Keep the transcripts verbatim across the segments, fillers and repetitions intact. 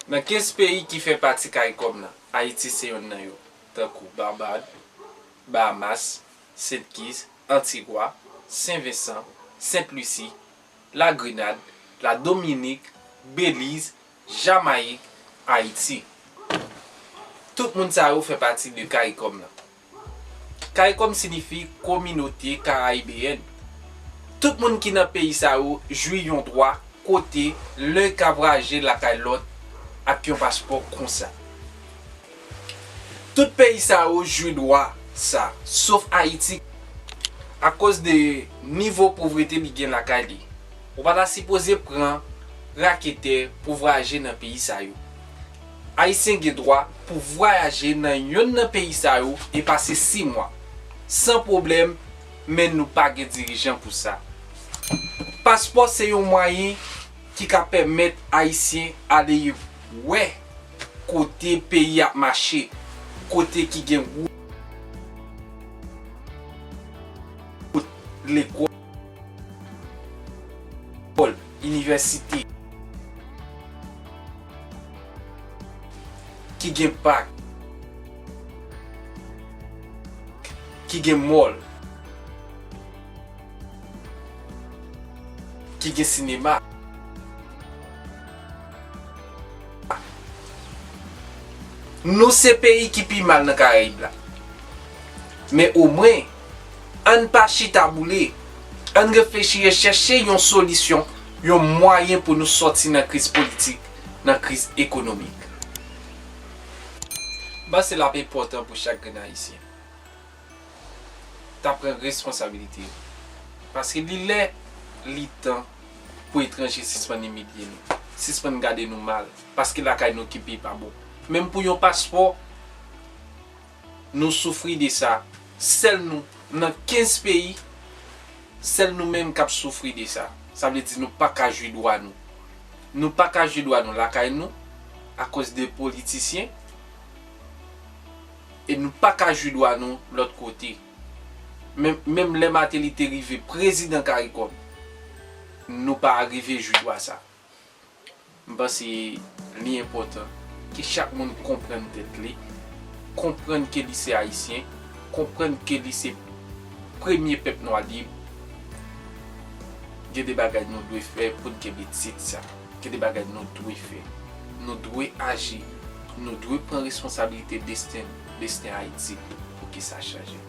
Nan kenz peyi ki fè pati CARICOM nan, Ayiti se yonn nan yo, tankou Barbad, Bahamas, Sent Kitts, Antigwa, Sen Vensan, Sent Lisi, Lagrenad, Ladominik, Beliz, Jamayik, Ayiti. Tout moun sa yo fè pati de CARICOM nan. CARICOM siyifi Kominote Karayibeyèn. Tout moun ki nan peyi sa yo jwi yon dwa kote lè ka vwayaje lakay lòt ak yon paspò konsa. Tout peyi sa yo jwi dwa sa, sof Ayiti, akoz de nivo povrete li gen lakay li. Ou pa ta sipoze pran raketè pou vwayaje nan peyi sa yo. Ayisyen gen dwa pou vwayaje nan yonn nan peyi sa yo e pase sis mwa, san pwoblèm, men nou pa gen dirijan pou sa. Paspò se yon mwayen ki ka pèmèt Ayisyen ale wè kote peyi ap mache, kote ki gen wout, lekòl, inivèsite, ki gen pak, ki gen mòl, ki gen sinema. Nou se peyi ki pi mal nan Karayib la. Men omwen, ann pa chita boule. Ann reflechi e chèche yon solisyon, yon mwayen pou nou sòti nan kriz politik, nan kriz ekonomik. M panse l ap enpòtan pou chak grenn Ayisyen ta pran responsabilite yo. Paske li lè, li tan pou etranje sispann imilye nou, sispann gade nou mal, paske lakay nou ki pi pa bon. Menm pou yon paspò, nou soufri de sa. Sèl nou, nan kenz peyi, sèl nou menm k ap soufri de sa. Sa vle di nou pa ka jwi dwa nou. Nou pa ka jwi dwa nou lakay nou, akoz de politisyen, e nou pa ka jwi dwa nou lòt kote. Menm, menm lè Martelly te rive prezidan Karikòm, nou pa rive jwi dwa sa. M panse li enpòtan ke chak moun konprann tèt li, konprann ke li se Ayisyen, konprann ke li se premye pèp nwa lib. Gen de bagay nou dwe fè pou n kenbe tit sa. Gen de bagay nou dwe fè. Nou dwe aji. Nou dwe pran responsabilite desten, desten Ayiti pou ke sa chanje.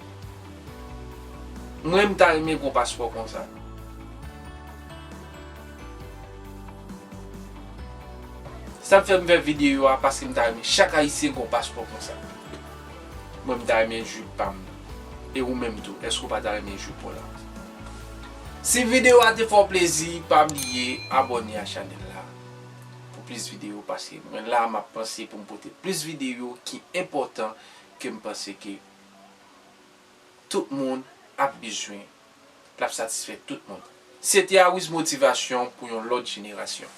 Mwen, m ta renmen gon paspò konsa. Sa k fè m fè videyo a, paske m ta renmen chak Ayisyen gon paspò konsa. Mwen, m ta renmen jwi pa m nan. E ou menm tou, èske w pa ta renmen jwi pa w la? Si videyo a te fè w plezi, pa bliye abòne a chanèl la pou plis videyo, paske mwen la, m ap panse pou m pote plis videyo ki enpòtan, ke m panse ke tout moun ap bezwen, l ap satisfè tout moun. Se te Awiz Motivasyon pou yon lòt jenerasyon.